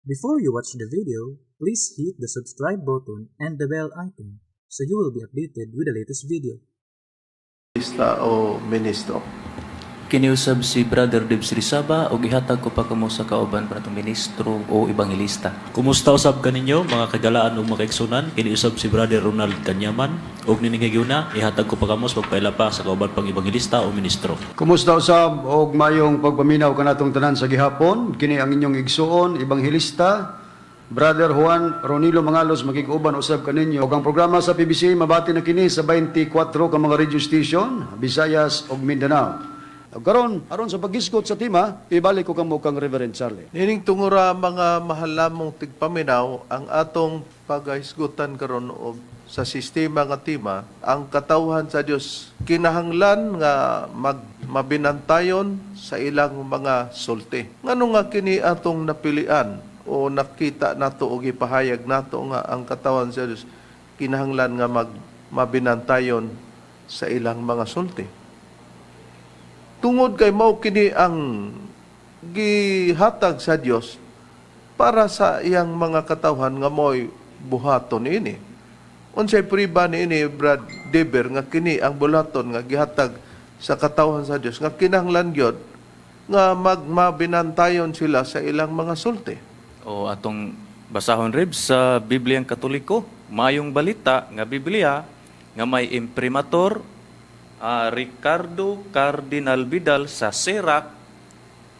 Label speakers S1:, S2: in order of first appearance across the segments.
S1: Before you watch the video, please hit the subscribe button and the bell icon so you will be updated with the latest video.
S2: Evangelista o ministro.
S3: Kini usab si Brother Debs Rizaba ug ihatag ko pa kamo sa kauban pa natong ministro o ebanghilista.
S4: Kumusta usab kaninyo, mga kagalaan ug mga kaigsunan? Kini usab si Brother Ronald Kanyaman ug nining higayuna ihatag ko pa kamo sa pagpaila pa sa kauban pang ebanghelista o ministro.
S5: Kumusta usab og mayong pagpaminaw kanatong tanan sa gihapon? Kini ang inyong igsuon, ebanghelista, Brother Juan Ronilo Mangalos, makig-uban usab kaninyo. Ug ang programa sa PBC mabati na kini sa 24 ka mga radio station, Visayas ug Mindanao. Ug karon, aron sa paghisgot sa tema, ibalik ko kamo kang Reverend Charlie.
S2: Nining tungura, mga mahalamong tigpaminaw, ang atong paghisgutan karon og sa sistema nga tema, ang katawhan sa Dios kinahanglan nga mag mabinantayon sa ilang mga sulti. Ngano nga kini atong napilian o nakita nato o gipahayag nato nga ang katawhan sa Dios kinahanglan nga mag mabinantayon sa ilang mga sulti? Tungod kay mao kini ang gihatag sa Dios para sa iyang mga katawhan nga mo'y buhaton ini. Unsay priba niini, Brad Deber, nga kini ang bulaton nga gihatag sa katawhan sa Dios nga kinahanglan gyud nga magmabinantayon sila sa ilang mga sulti?
S3: O atong basahon, Rib, sa Bibliang Katoliko, Mayong Balita nga Biblia nga may imprimatur Ricardo Cardinal Vidal sa Sirac,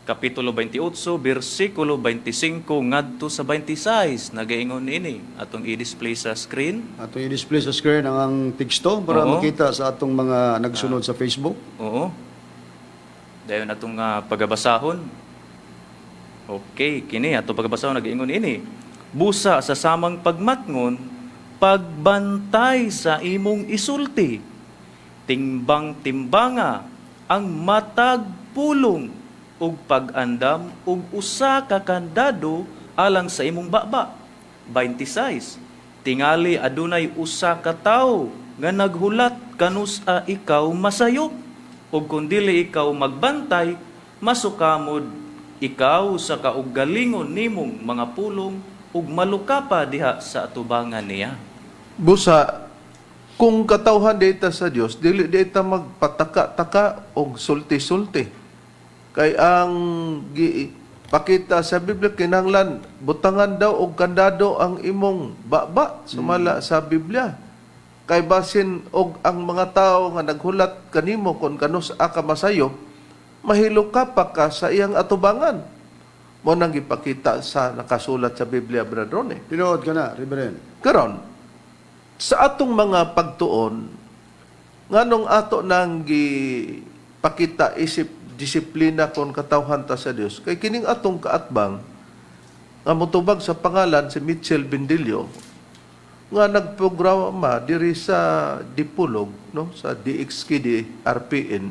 S3: Kapitulo 28, bersikulo 25 ngadto sa 26, nagaingon ini. Atong i-display sa screen.
S5: Atong i-display sa screen ang teksto para makita sa atong mga nagsunod sa Facebook.
S3: Oo. Dayon atong pagabasahon. Okay, kini atong pagabasahon, nagaingon ini. Busa sa samang pagmatngon, pagbantay sa imong isulti. Timbang timbanga ang matag pulong ug pag-andam og usa ka kandado alang sa imong baba. 26. Tingali adunay usa ka tawo nga naghulat kanus-a ikaw masayop, ug kung dili ikaw magbantay, masukamod ikaw sa kaugalingon nimong mga pulong ug malukapa diha sa atubangan niya.
S2: Busa, kung katawhan data sa Dios, dili data magpataka-taka og sulti-sulti. Kay ang pakita sa Biblia, kinahanglan butangan daw og kandado ang imong baba sumala sa Biblia. Kay basin og ang mga tao nga naghulat kanimo kon kanus-a ka masayo, mahilo ka pa ka sa iyang atubangan. Mao nang gipakita sa nakasulat sa Biblia, Brother Ronnie.
S5: Tinuod ka na, Reverend.
S2: Karon, sa atong mga pagtuon, nganong ato nang gipakita isip disiplina kon katawhan ta sa Dios, kay kining atong kaatbang nga motubag sa pangalan si Mitchell Bendillo nga nagprograma diri sa Dipolog, no, sa DXKD RPN,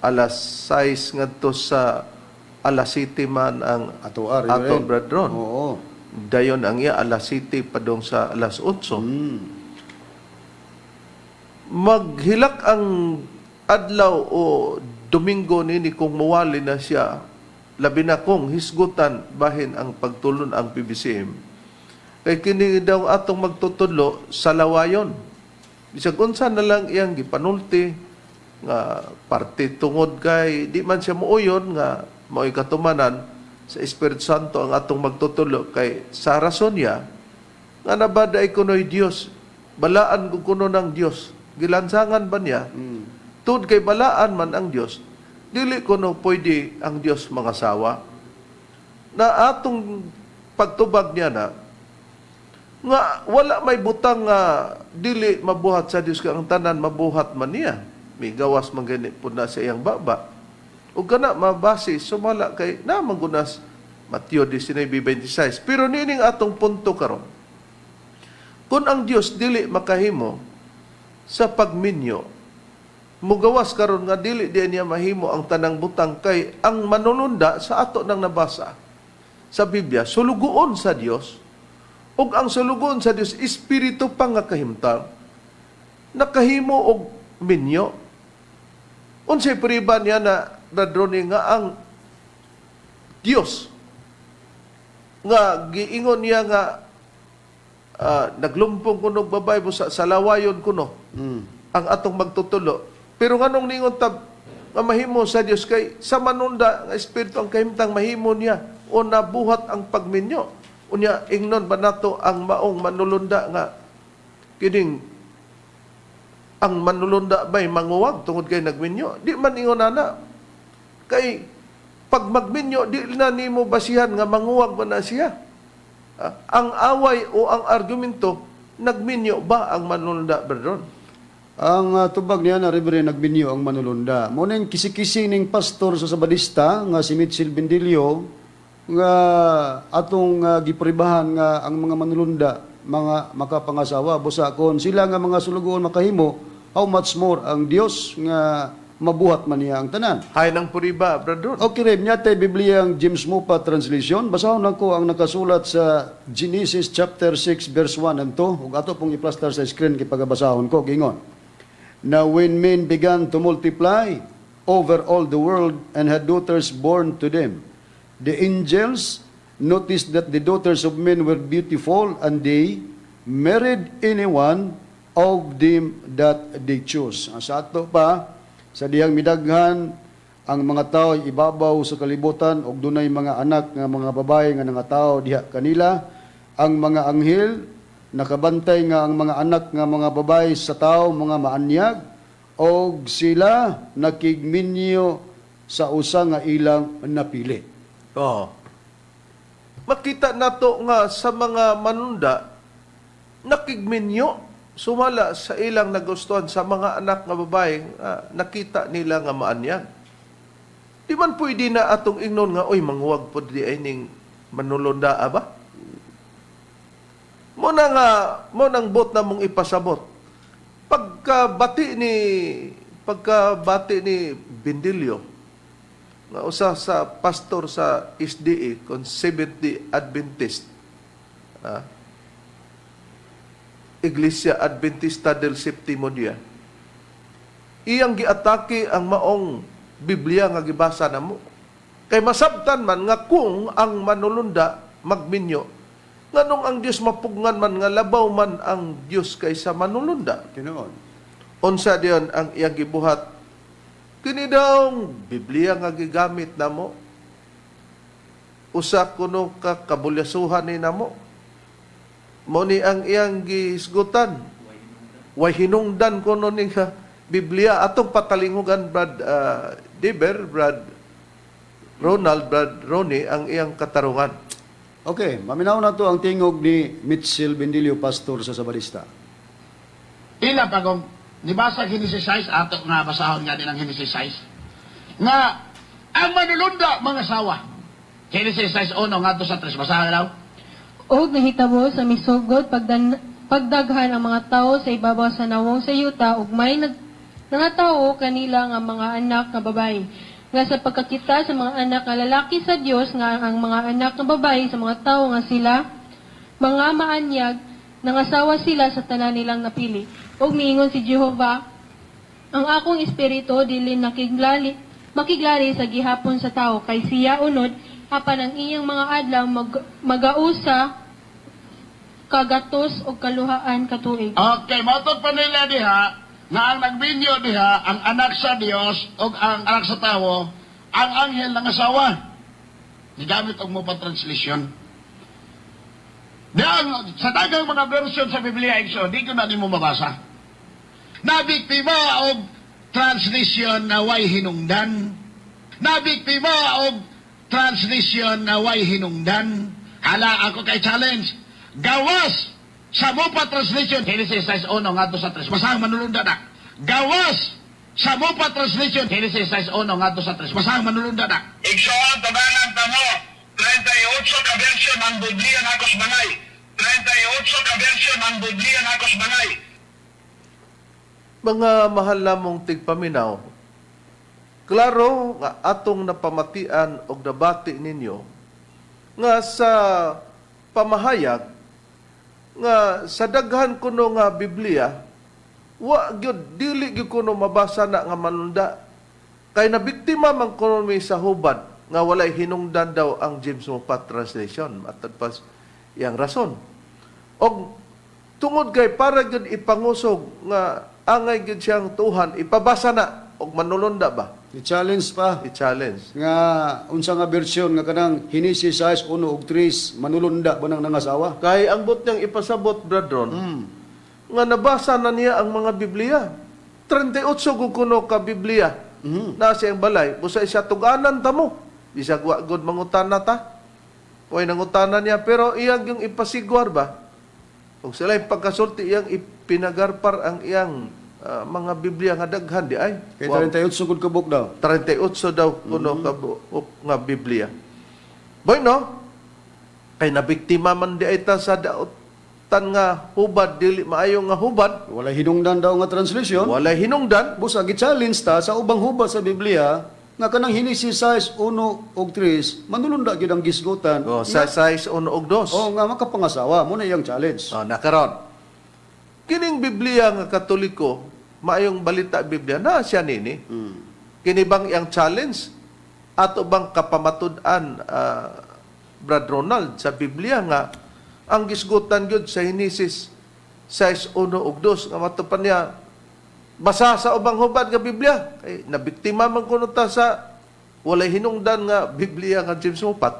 S2: alas 6 ngadto sa alas 7 man ang
S5: Ato, ah,
S2: ato,
S5: Reverend.
S2: Brad Ron.
S5: Oo.
S2: Dayon ang iya alas 7 padong sa alas 8. Maghilak ang adlaw o Domingo nini kung muwali na siya, labi na kung hisgutan bahin ang pagtulon ang PBCM. Kay kini daw atong magtutudlo sa lawayon. Bisag unsa na lang iyang gipanulti nga parte tungod kay di man siya muuyon nga mao'y katumanan sa Espiritu Santo ang atong magtutudlo, kay sa rason niya nga nabada ay kuno'y Dios, balaan ko kuno ng Dios, gilansangan ba niya? Tungod kay balaan man ang Dios, dili kuno pwede ang Dios mangasawa. Na atong pagtubag niya na nga wala may butang nga dili mabuhat sa Dios, kay ang tanan mabuhat man niya. May gawas man gani pud na sa iyang baba. Ug kana mabase sumala kay na manggunas Mateo 19:26. Pero niining atong punto karon, kung ang Dios dili makahimo sa pagminyo, mugawas karon nga dili di niya mahimo ang tanang butang, kay ang manununda sa ato nang nabasa sa Biblia, sulugoon sa Dios, ug ang sulugoon sa Dios espiritu pa nga kahimtang, nakahimo og minyo. Unsay priba niya na radroni nga ang Dios Nga giingon niya nga naglumpong kuno og babae busa sa lawayon kuno ang atong magtutulo. Pero nganong ningon ta nga mahimo sa Dios kay sa manunda nga espiritu ang kahimtang mahimo niya o nabuhat ang pagminyo. Unya ingnon ba nato ang maong manulunda nga kining ang manulunda bay manguwag tungod kay nagminyo? Di man ingon ana. Kay pag magminyo, di na nimo basihan nga manguwag ba na siya. Ang away o ang argumento, nagminyo ba ang manulunda, Berdon?
S5: Ang tubag niya na, Reverend, nagminyo ang manulunda. Mo ning kisi-kisi ning pastor sa Sabadista nga si Mitchell Bendilio nga atong gipribahan nga ang mga manulunda mga makapangasawa, busa kon sila nga mga sulugoon makahimo, how much more ang Dios nga mabuhat man niya ang tanan.
S2: Hay ng puriba, Berdon.
S5: Okay, Reb, niya tay Biblia ang James Mopa translation. Basahon lang ko ang nakasulat sa Genesis chapter 6 verse 1 and 2. Ug ato pong iplastar sa screen kay pagabasahon ko gingon. "Now when men began to multiply over all the world and had daughters born to them, the angels noticed that the daughters of men were beautiful and they married anyone of them that they chose." Ang sa ato pa, sa dihang midaghan ang mga tao ibabaw sa kalibutan ug dunay mga anak nga mga babae nga nangatao diha kanila, ang mga anghel nakabantay nga ang mga anak nga mga babae sa tao mga maanyag og sila nakigminyo sa usa nga ilang napili.
S2: Oh. Makita nato nga sa mga manunda nakigminyo sumala sa ilang nagustuhan sa mga anak nga babae nga nakita nila nga maanyag. Di man pwede na atong ingnon nga, "Oy, manguwag pod di ay ning manulunda ba?" Mo na nga mo nang bot na mong ipasabot. Pagkabati ni Bindilyo nga usa sa pastor sa SDA, kon Seventh-day Adventist, Iglesia Adventista del Septimo Dia, iyang giatake ang maong Biblia nga gibasa namo. Kay masabtan man nga kung ang manulunda magminyo, nganong ang Dios mapugngan man nga labaw man ang Dios kaysa manulunda?
S5: Tinuod.
S2: Unsa diyon ang iyang gibuhat? Kini daw Biblia nga gigamit namo, usa kuno ka kabulyasuhan ni namo. Mo ni ang iyang gihisgutan. Way hinungdan kuno ni nga Biblia. Atong patalingugan, Brad Deber, Brad Ronald, Brad Ronnie, ang iyang katarungan.
S5: Okay, maminaw na to ang tingog ni Mitchell Bendilio, pastor sa Sabadista.
S6: Ila pa kung nibasa Genesis 6, ato nga basahon nga din ang Genesis 6. Nga ang manulunda mga sawa. Genesis 6:1 ngadto sa 3, basahan daw.
S7: Og nahitabo sa misugod pagdaghan ang mga tawo sa ibabaw sa nawong sa yuta ug may nangatawo kanila nga mga anak nga babayi. Nga sa pagkakita sa mga anak nga lalaki sa Dios nga ang mga anak nga babayi sa mga tawo nga sila mga maanyag, nangasawa sila sa tanan nilang napili. Ug miingon si Jehova, "Ang akong espiritu dili nakiglali makiglali sa gihapon sa tawo kay siya unod, apan ang iyang mga adlaw magausa kagatos og kaluhaan ka tuig."
S6: Okay, motod pa nila diha nga ang nagbinyo diha ang anak sa Dios o ang anak sa tawo, ang anghel ng asawa. Gigamit og mo pa translation. Diyan, sa daghang mga version sa Biblia, igso, di ko na nimo mabasa. Nabiktima og translation na way hinungdan. Nabiktima og translation na way hinungdan. Hala ako kay challenge. Gawas sa Mopa translation, Genesis 6:1 ngadto sa 3. Basahan manulunda na. Gawas sa Mopa translation, Genesis 6:1 ngadto sa 3. Basahan manulunda na.
S8: Igsoon, tabangan tamo. 38 ka version ang Biblia nakos bangay. 38 ka version ang Biblia nakos bangay.
S2: Mga mahal namong tigpaminaw, klaro nga atong napamatian og nabati ninyo nga sa pamahayag nga sa daghan kuno nga Biblia wa gyud, dili gyud kuno mabasa na nga manunda kay nabiktima man kuno mi sa hubad. Nga walay hinungdan daw ang James Moffatt translation. Matod pa iyang rason. Og tungod kay para gyud ipangusog nga angay gyud siyang tuhan, ipabasa na og manulonda ba?
S5: I-challenge pa
S2: I-challenge.
S5: nga unsa nga bersyon nga kanang Henesis 6, 1 ug 3 manulunda ba nang nangasawa?
S2: Kay ang but niyang ipasabot, Brad Ron, nga nabasa na niya ang mga Biblia. 38 gud kuno ka Biblia. Na siyang balay, busa siya tuganan ta mo. Bisag wa gud mangutana ta. Way nangutana niya pero iyang yung ipasigwar ba? Ug sila yung pagkasulti iyang ipinagarpar ang iyang mga Biblia nga daghan di ay.
S5: Kay 38 gud ka book daw.
S2: 38 daw kuno ka buok nga Biblia. Bueno, kay nabiktima man di ay ta sa daotan nga hubad, dili maayo nga hubad,
S5: Walay hinungdan daw nga translation.
S2: walay hinungdan.
S5: Busa gi-challenge ta sa ubang hubad sa Biblia nga kanang Henesis 6, 1 ug 3 manulunda gyud ang gisgutan.
S2: Oh, sa 6 1 ug 2.
S5: Oh, nga makapangasawa mo na iyang challenge.
S2: Oh, nakaron. Kining Biblia nga Katoliko, maayong balita Biblia na siya nini. Kini bang iyang challenge? Ato bang kapamatud-an, Brad Ronald, sa Biblia nga ang gisgutan gyud sa Henesis 6:1 ug 2 nga matupan niya basa sa ubang hubad nga Biblia kay nabiktima man kuno ta sa walay hinungdan nga Biblia nga James Moffatt.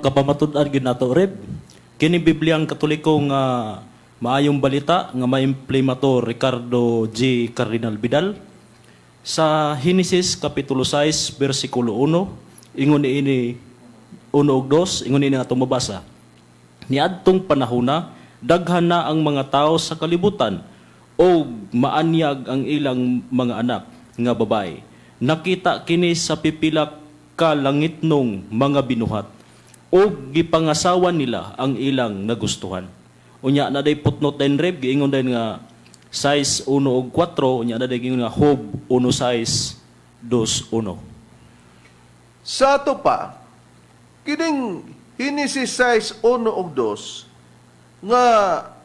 S4: Kapamatud-an gyud nato, Reb. Kini Biblia ang Katoliko nga maayong balita nga maimplemento Ricardo G. Cardinal Vidal sa Henesis kapitulo 6 bersikulo 1, ingon niini 1 ug 2, ingon niini atong mabasa. Niadtong panahona, daghan na ang mga tao sa kalibutan o maanyag ang ilang mga anak nga babae. Nakita kini sa pipila ka langitnong mga binuhat o gipangasawa nila ang ilang nagustuhan. Unya na day footnote din, Reb, giingon din nga size 1 ug 4, unya na day giingon nga Job 1 size 2 1.
S2: Sa ato pa, kining Henesis 6, 1 ug 2, nga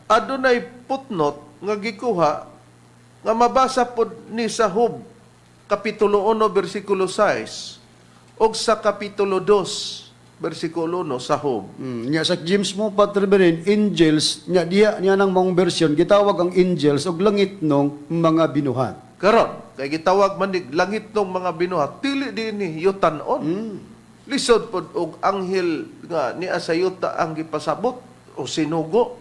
S2: adunay footnote nga gikuha nga mabasa pod ni sa Job kapitulo 1 bersikulo 6 ug sa kapitulo 2 bersikulo 1 sa Job.
S5: Nya sa James Moffatt, Reverend, angels nya diya niya nang maong version gitawag ang angels og langitnong mga binuhat.
S2: Karon kay gitawag man ni langit ng mga binuhat, dili dinhi yutanon. Lisod pod og anghel nga niya sa yuta ang gipasabot o sinugo.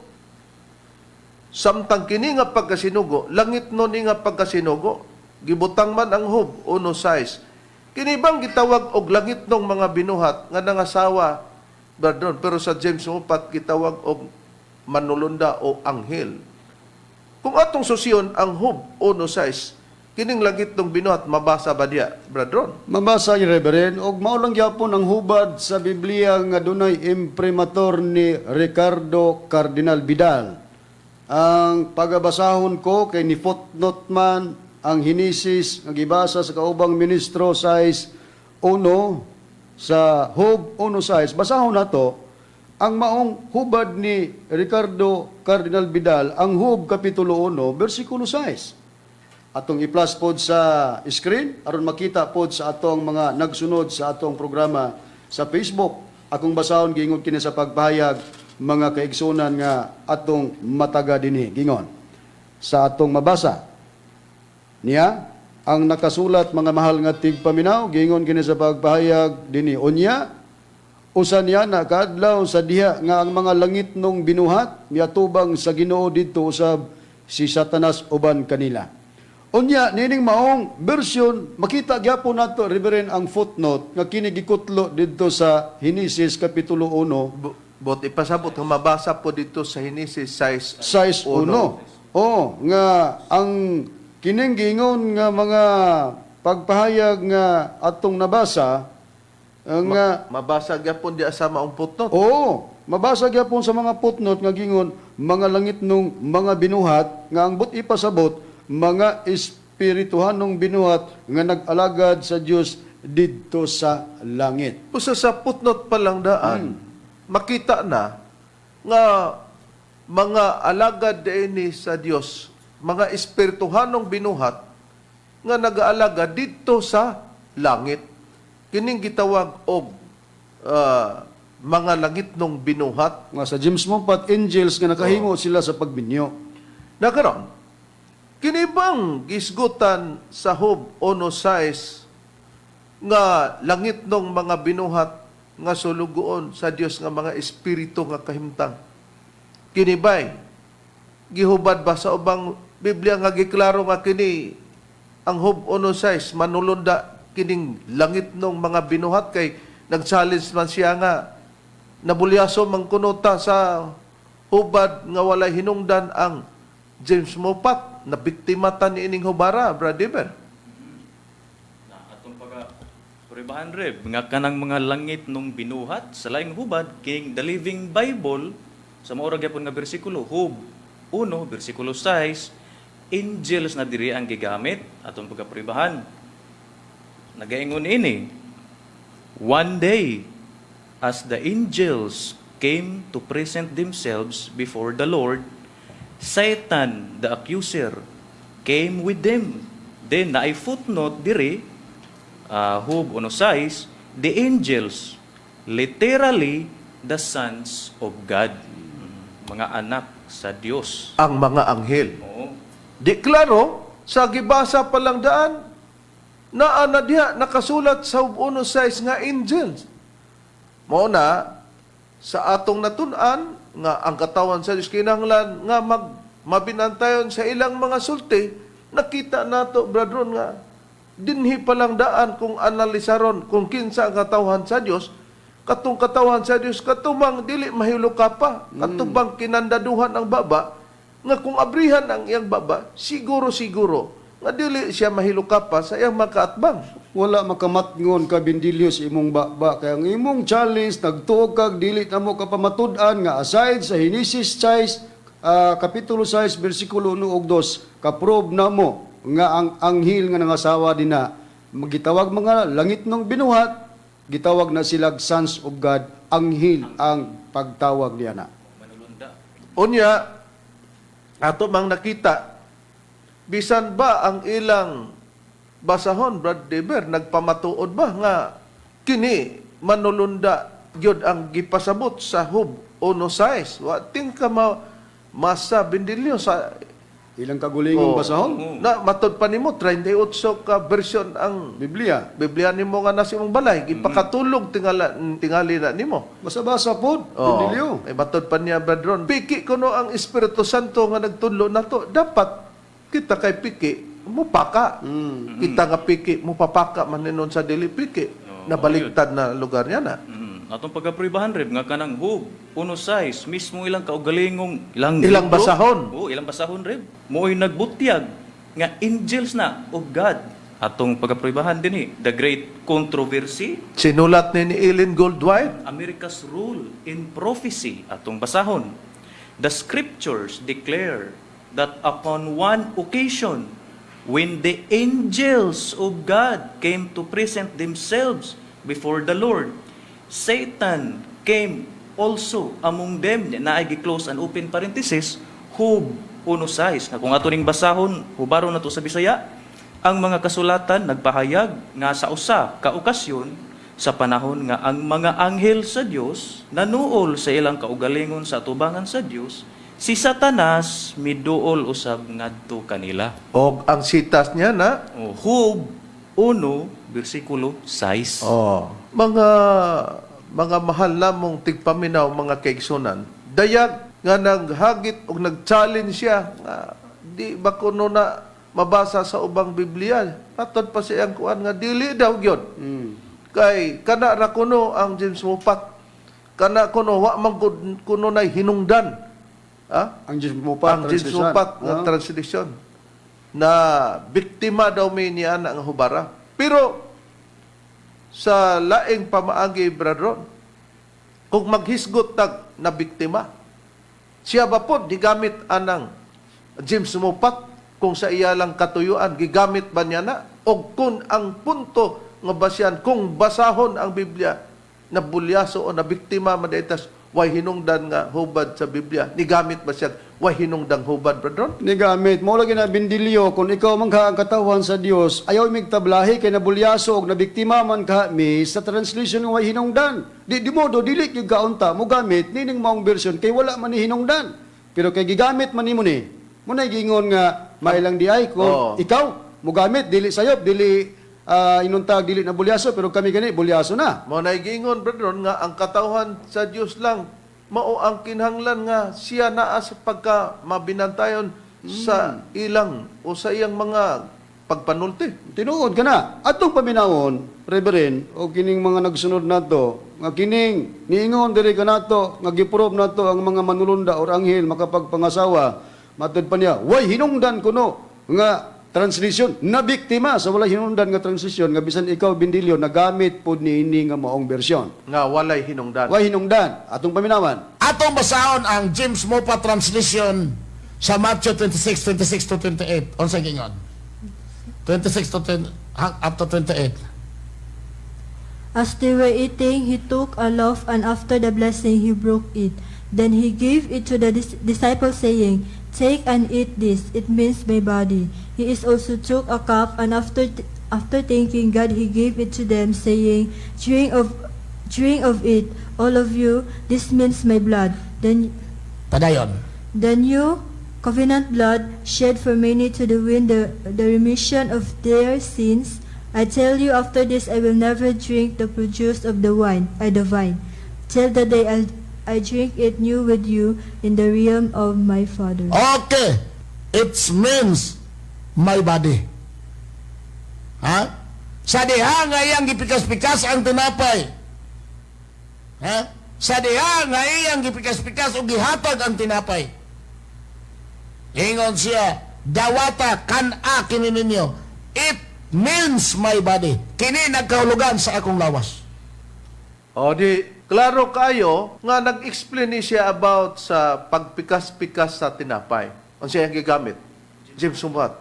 S2: Samtang kini nga pagkasinugo, langit no ni nga pagkasinugo, gibutang man ang Job 1:6. Kini bang gitawag og langit nong mga binuhat nga nangasawa, Brad, pero sa James Moffatt gitawag og manulunda o anghel. Kung atong susiyon ang Job 1:6, kining langit nong binuhat mabasa ba diya, Brad Ron?
S5: Mabasa ni Reverend og mao lang gyapon ang hubad sa Biblia nga dunay imprimatur ni Ricardo Cardinal Vidal. Ang pagabasahon ko kay ni footnote man ang Henesis nga gibasa sa kaubang ministro size 1 sa Job 1:6. Basahon nato ang maong hubad ni Ricardo Cardinal Vidal, ang Job kapitulo 1 bersikulo 6. Atong i-plus pod sa screen aron makita pod sa atong mga nagsunod sa atong programa sa Facebook. Akong basahon giingon kini sa pagpahayag, mga kaigsunan nga atong mataga dinhi, gingon sa atong mabasa niya ang nakasulat, mga mahal nga tigpaminaw, gingon kini sa pagpahayag dinhi: "Unya usa niya na kaadlaw sa diha nga ang mga langitnong binuhat miatubang sa Ginoo, didto usab si Satanas uban kanila." Unya nining maong version makita gyapon nato, Reverend, ang footnote nga kini gikutlo didto sa Henesis kapitulo 1.
S2: Bot ipasabot nga mabasa po dito sa Henesis 6
S5: 6:1. Oh, nga ang kining giingon nga mga pagpahayag nga atong nabasa nga
S2: Mabasa gyapon diya sa maong footnote.
S5: Oo, mabasa gyapon sa mga footnote nga gingon mga langitnong mga binuhat nga ang but ipasabot mga espirituhanong binuhat nga nag-alagad sa Dios didto sa langit.
S2: Usa sa footnote pa lang daan, makita na nga mga alagad ini sa Dios, mga espirituhanong binuhat nga nag-aalaga dito sa langit. Kining gitawag og mga langitnong binuhat.
S5: Nga sa James Moffat, angels nga nakahimo sila sa pagminyo.
S2: Na karon, kini bang gisgutan sa Job 1:6 nga langitnong mga binuhat nga sulugoon sa Dios nga mga espiritu nga kahimtang? Kini bay gihubad ba sa ubang Biblia nga giklaro nga kini ang Job 1:6 manulunda kining langitnong mga binuhat, kay nag-challenge man siya nga nabulyaso man kuno ta sa hubad nga walay hinungdan ang James Moffat na biktima ta niining hubara, Brad Eber?
S3: Na atong pagka pruebahan, Reb, nga kanang mga langit nung binuhat sa laing hubad king The Living Bible sa mao ra gyapon nga bersikulo, Job 1 bersikulo 6, angels na diri ang gigamit. Atong pagkapruebahan, nagaingon ini, "One day, as the angels came to present themselves before the Lord, Satan the accuser came with them." Then naay footnote diri, Job 1:6, the angels, literally the sons of God. Mga anak sa Dios.
S2: Ang mga anghel.
S3: Oo.
S2: Di klaro, sa gibasa pa lang daan, naa na diha nakasulat sa Job 1:6 nga angels. Mao na sa atong natun-an nga ang katawan sa Dios kinahanglan nga mabinantayon sa ilang mga sulti. Nakita nato, brethren, nga dinhi pa lang daan, kung analisaron kung kinsa ang katawhan sa Dios, katong katawhan sa Dios katumang dili mahilukapa, katubang kinandaduhan ang baba, nga kung abrihan ang iyang baba, siguro siguro nga dili siya mahilukapa sa iyang makaatbang.
S5: Wala makamatngon ka, Bindilyo, sa imong baba. Kaya ang imong challenge, nagtuog kag dili na mo kapamatud-an nga aside sa Henesis 6, kapitulo 6, bersikulo 1 ug 2, kaprobe na mo nga ang anghel nga nangasawa dinha, gitawag mga langitnong binuhat, gitawag na sila sons of God, anghel ang pagtawag niya na.
S3: Manulunda.
S2: Unya, ato mang nakita, bisan ba ang ilang basahon, Brad Deber, nagpamatuod ba nga kini manulunda gyud ang gipasabot sa Job 1:6? Wa ting ka masa, Bindilyo, sa
S5: Ilang kagulingong
S2: Oh.
S5: basahon?
S2: Na matod pa nimo 38 ka version ang
S5: Biblia.
S2: Biblia nimo nga nasa imong balay, gipakatulog tingala tingali na nimo.
S5: Basa-basa pod,
S2: Oo.
S5: Bindilyo.
S2: Eh, matod pa niya, Brad Ron. Piki kuno ang Espiritu Santo nga nagtudlo nato. Dapat kita kay piki, mupaka. Kita nga piki, mupapaka man ninon sa dili piki.
S3: Oo,
S2: Nabaligtad na lugar niya na.
S3: Atong pagkapruebahan, Reb, nga kanang Job 1:6 mismo ilang kaugalingong ilang
S2: Ilang
S3: libro.
S2: basahon.
S3: Oo, ilang basahon, Reb. Mo'y nagbutyag nga angels na of God. Atong pagkapruebahan din eh, The Great Controversy,
S2: Sinulat ni Ellen Goldwhite.
S3: America's Role in Prophecy. Atong basahon. "The scriptures declare that upon one occasion, when the angels of God came to present themselves before the Lord, Satan came also among them." Naay close and open parenthesis, Job 1:6. Na kung ato ning basahon, hubaro na to sa Bisaya, "Ang mga kasulatan nagpahayag nga sa usa ka okasyon sa panahon nga ang mga anghel sa Dios nanuol sa ilang kaugalingon sa atubangan sa Dios, si Satanas miduol usab ngadto kanila."
S2: Og ang sitas niya na
S3: O, Job 1 bersikulo 6.
S2: Oh. Mga mahal namong tigpaminaw, mga kaigsunan. Dayag nga naghagit og nag-challenge siya nga di ba kuno na mabasa sa ubang Biblia. Matod pa siyang kuan nga dili daw gyud. Kay kana ra kuno ang James Moffat. Kana kuno wa man gud kuno nay hinungdan. Ha?
S5: Ang James Moffat
S2: Ang James
S5: translation.
S2: Moffat nga
S5: Ah.
S2: translation na biktima daw may niya ang hubara. Pero sa laing pamaagi, Brad Ron, kung maghisgot tag na biktima, siya ba po gigamit anang James Moffat kung sa iya lang katuyuan, gigamit ba niya na? O kung ang punto nga basyan, kung basahon ang Biblia, Nabulyaso o nabiktima man diay tas way hinungdan nga hubad sa Biblia. Nigamit ba siya way hinungdang hubad, Brother Ron?
S5: Nigamit mo lagi na, Bindilyo, kung ikaw man ka ang katawhan sa Dios, ayaw migtablahi kay nabulyaso og nabiktima man ka mi sa translation nga way hinungdan. Di modo dili gyud kaunta mo gamit nining maong version kay wala man ni hinungdan. Pero kay gigamit man nimo ni, mo na giingon nga mailang di ay kung ikaw mo gamit dili sayop, dili inuntag dili na bulyaso, pero kami gani bulyaso na.
S2: Mao na giingon, Brother Ron, nga ang katawhan sa Dios lang mao ang kinahanglan nga siya naa sa pagka mabinantayon sa ilang o sa iyang mga pagpanulti.
S5: Tinuod ka na. Atong paminawon, Reverend, o kining mga nagsunod nato, nga kining niingon diri kanato, nga giprove nato ang mga manulunda or anghel makapagpangasawa, matud pa niya, way hinungdan kuno nga translation, na biktima sa wala hinungdan nga translation, nga bisan ikaw, Bindilyo, nagamit pod niini nga maong version.
S2: Nga walay hinungdan.
S5: Way hinungdan. Atong paminawan.
S6: Atong basahon ang James Mopa translation sa Matthew 26, 26 to 28. Unsa gingon? 26 to 20, up to 28.
S9: As they were eating, he took a loaf, and after the blessing, he broke it. Then he gave it to the disciples, saying, "Take and eat this, it means my body." He is also took a cup, and after thanking God, he gave it to them, saying, Drink of it, all of you, this means my blood." Then
S6: Padayon.
S9: The new covenant blood shed for many to the win the remission of their sins. I tell you, after this I will never drink the produce of the vine, till the day I drink it new with you in the realm of my Father.
S6: Okay. It means my body. Ha? Sa diha nga iyang gipikas-pikas ang tinapay. Ha? Sa diha nga iyang gipikas-pikas o gihatag ang tinapay. Ingon siya, "Dawata, kan-a kini ninyo. It means my body." Kini nagkahulugan sa akong lawas.
S2: O di, klaro kayo nga nag-explain ni siya about sa pagpikas-pikas sa tinapay. Unsa ang gigamit? James Moffat.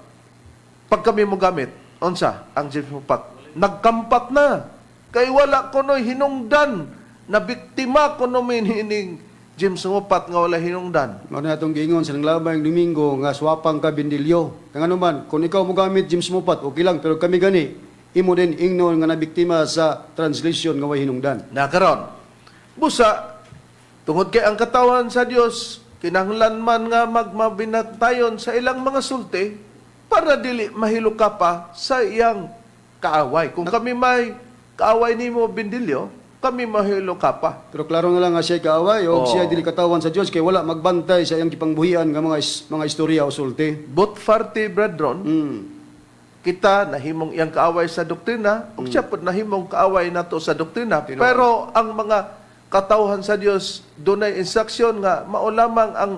S2: Pag kami mo gamit, unsa ang James Moffat? Nagkampat na. Kay wala kuno'y hinungdan na biktima kuno ining James Moffat nga wala hinungdan.
S5: Mao na atong giingon sa nanglabayng Domingo nga swapang ka, Bindilyo. Kaya nga naman, kung ikaw mo gamit James Moffat, okay lang, pero kami gani, imo din ingnon nga nabiktima sa translation nga way hinungdan.
S2: Na karon, busa tungod kay ang katawan sa Dios kinahanglan man nga magmabinatayon sa ilang mga sulti para dili mahiluka pa sa iyang kaaway. Kung kami may kaaway nimo, Bindilyo, kami mahiluka pa.
S5: Pero klaro na lang nga siya kaaway o siya dili katawan sa Dios kay wala magbantay sa iyang gipangbuhian nga mga istorya o sulti.
S2: Both party, brethren, kita nahimong iyang kaaway sa doktrina, ug siya pud nahimong kaaway nato sa doktrina. Pero ang mga katawhan sa Dios dunay instruction nga mao lamang ang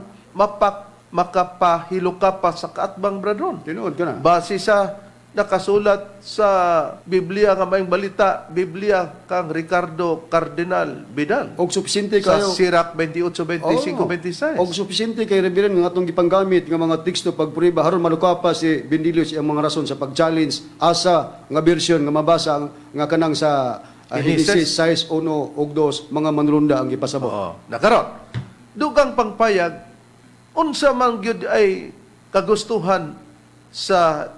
S2: makapahiluka pa sa kaatbang, brethren.
S5: Tinuod ka na.
S2: Base sa nakasulat sa Biblia nga maayong balita, Biblia kang Ricardo Cardinal Vidal.
S5: Og supisente
S2: Sa
S5: kayo.
S2: Sirach 28, 25, 26.
S5: Og supisente kay Reverend nga atong gipanggamit nga mga teksto pagprueba aron maluka pa si Bindilyo sa iyang mga rason sa pag-challenge asa nga version nga mabasa nga kanang sa
S2: Genesis.
S5: Genesis 6:1 ug 2 mga manulunda ang gipasabot.
S2: Oo. Nakaron. Dugang pangpayag, unsa man gyud ay kagustuhan sa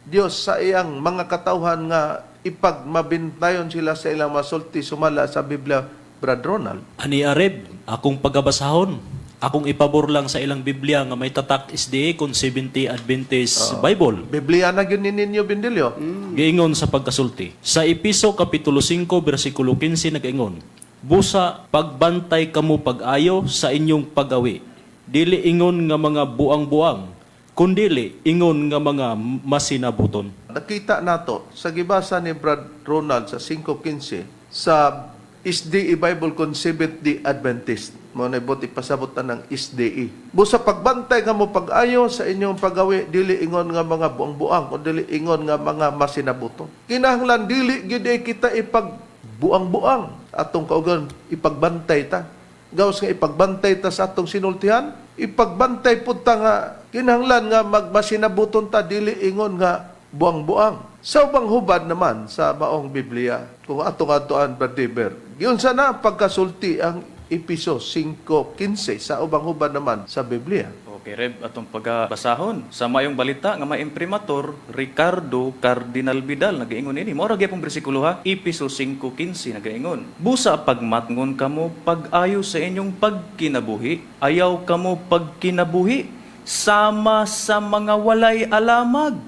S2: Dios sa iyang mga katawhan nga ipagmabintayon sila sa ilang masulti sumala sa Biblia, Brad Ronald?
S4: Ani Areb, akong pagabasahon, akong ipabor lang sa ilang Biblia nga may tatak SDA kon 70 Adventist Bible.
S2: Biblia na gyud ni ninyo, Bindilyo.
S4: Giingon sa pagkasulti. Sa Episo Kapitulo 5 versikulo 15 nagaingon, "Busa pagbantay kamo pag-ayo sa inyong pagawi. Dili ingon nga mga buang-buang, kundili ingon nga mga masinabuton."
S2: Nakita nato sa gibasa ni Brad Ronald sa 5:15 sa SDE Bible kon Seventh Day Adventist. Mo na buot ipasabot na ng SDE. Busa pagbantay nga mo pag-ayo sa inyong pagawi, dili ingon nga mga buang-buang o dili ingon nga mga masinabuton. Kinahanglan dili gyud ay kita ipag buang-buang atong kaugalingon, ipagbantay ta. Gawas nga ipagbantay ta sa atong sinultihan, ipagbantay pud ta nga kinahanglan nga magmasinabuton ta, dili ingon nga buang-buang. Sa ubang hubad naman sa maong Biblia, kung atong atuan, Brad Deber, Giunsa na ang pagkasulti ang Epeso 5:15 sa ubang huban naman sa Biblia?
S3: Okay, Reb, atong pagabasahon. Sa mayong balita nga may imprimatur, Ricardo Cardinal Vidal, nagaingon ini. Mao ra gyapon bersikulo ha, Epeso 5:15 nagaingon. Busa pagmatngon kamo pag-ayo sa inyong pagkinabuhi, ayaw kamo pagkinabuhi sama sa mga walay alamag,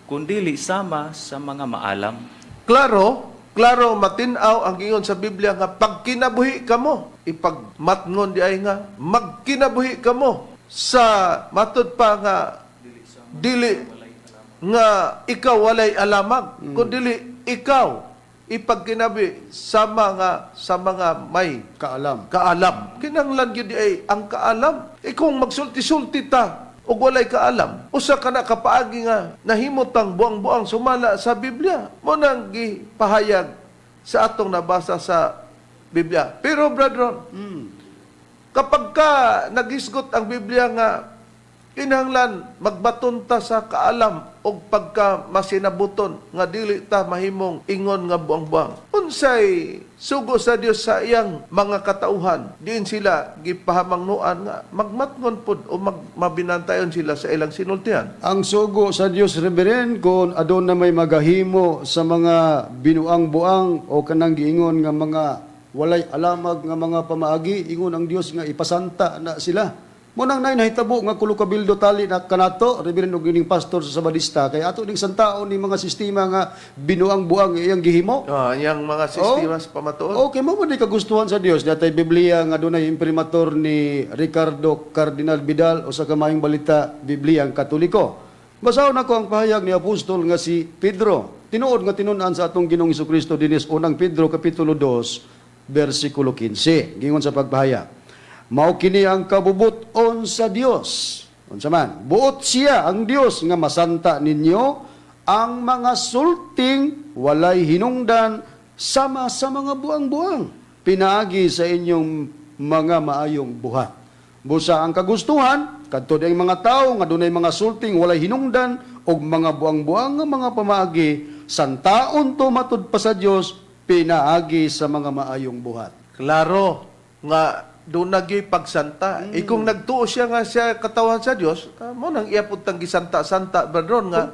S3: kundili sama sa mga maalam.
S2: Klaro, klaro matin-aw ang giingon sa Biblia nga pagkinabuhi kamo, ipagmatngon di ay nga magkinabuhi kamo sa matud pa nga dili nga ikaw walay alamag, kundili ikaw ipagkinabuhi sama nga sa mga may
S5: Kaalam.
S2: Kaalam. Kinahanglan gyud di ay ang kaalam. E kung magsulti-sulti ta og walay kaalam, usa ka na kapaagi nga nahimutang buang-buang sumala sa Biblia. Mo nang gipahayag sa atong nabasa sa Biblia. Pero brethren, kapag ka nagisgot ang Biblia nga kinahanglan magbaton ta sa kaalam og pagka masinabuton nga dili ta mahimong ingon nga buang-buang. Unsay sugo sa Dios sa iyang mga katauhan, diin sila gipahamangnoan nga magmatngon pod o mabinantayon sila sa ilang sinultihan?
S5: Ang sugo sa Dios, Reverend, kung aduna may magahimo sa mga binuang-buang o kanang giingon nga mga walay alamag nga mga pamaagi, ingon ang Dios nga ipasanta na sila. Mo nang nay nahitabo nga kulo kabildo tali na kanato, Reverend, og ining pastor sa Sabadista kay ato ning santaon ni mga sistema nga binuang-buang iyang gihimo.
S2: Ah, iyang mga sistema sa pamatuod.
S5: Okay, mo di kagustuhan sa Dios. Datay Biblia nga dunay imprimatur ni Ricardo Cardinal Vidal o sa kamayong balita Biblia ang Katoliko. Basahon ako ang pahayag ni apostol nga si Pedro. Tinuod nga tinun-an sa atong Ginoong Kristo dinis unang Pedro kapitulo 2 bersikulo 15. Gingon sa pagpahayag. Mao kini ang kabubut-on sa Dios. Unsa man? Buot siya ang Dios nga masanta ninyo ang mga sulting walay hinungdan sama sa mga buang-buang pinaagi sa inyong mga maayong buhat. Busa ang kagustuhan kadto ang mga tawo nga dunay mga sulting walay hinungdan og mga buang-buang nga mga pamaagi santaon to matud pa sa Dios pinaagi sa mga maayong buhat.
S2: Klaro nga doon nagyoy pagsanta. E kung nagtuo siya nga siya katawan sa Dios, mo nang iya pud tang gisanta-santa brethren nga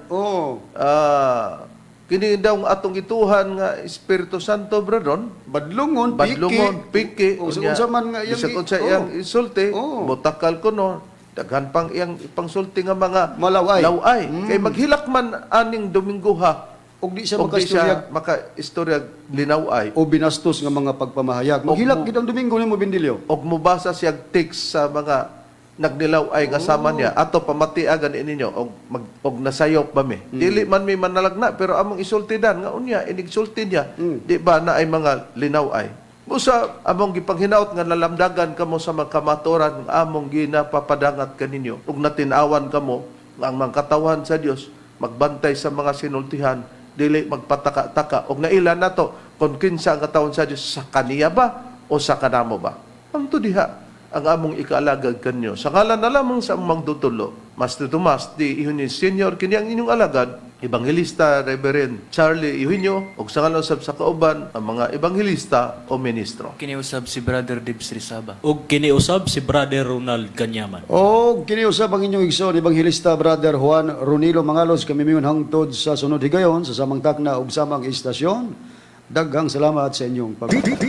S2: kini daw ang atong gituhan nga Espiritu Santo, brethren,
S5: Badlungon,
S2: badlungon, piki,
S5: o sa
S2: unya,
S5: unsa man nga iyang
S2: bisag unsa iyang isulti, mutakal kuno, daghan pang iyang ipangsulti nga mga
S5: Malaway.
S2: laway. Kay maghilak man aning Domingo ha,
S5: Og di siya
S2: og di
S5: makaistorya
S2: siya makaistorya linaway
S5: o binastos nga mga pagpamahayag. Maghilak gid ang Domingo nimo, Bindilyo.
S2: Og mubasa siya text sa mga nagnilaw-ay nga sama niya ato pamatiagan ninyo og mag, og nasayop ba mi, dili man mi manalagna, pero among isultidan nga unya inigsulti niya, di ba na ay mga linaw-ay. Busa among gipanghinaot nga nalamdagan kamo sa mga kamatuoran nga among ginapapadangat kaninyo ug natin-awan kamo nga ang mga katawhan sa Dios magbantay sa mga sinultihan, dili magpataka-taka, og naila nato kung kinsa ang katawhan sa Dios, sa kaniya ba o sa kanamo ba. Amto diha ang among ikaalagad kanyo. Sa ngalan na lamang sa among magdutulo, Master Tomas D. Eugenio Senior, kini ang inyong alagad, Evangelista Reverend Charlie Eugenio, ug sa ngalan usab sa kauban ang mga evangelista o ministro.
S3: Kiniusab si Brother Dibs Rizaba.
S4: Ug kiniusab si Brother Ronald Kanyaman.
S5: O kiniusab ang inyong igsoon, Ebanghelista Brother Juan Ronilo Mangalos, kami miyon hangtod sa sunod higayon sa samang takna ug samang istasyon. Daghang salamat sa inyong pag
S10: D D D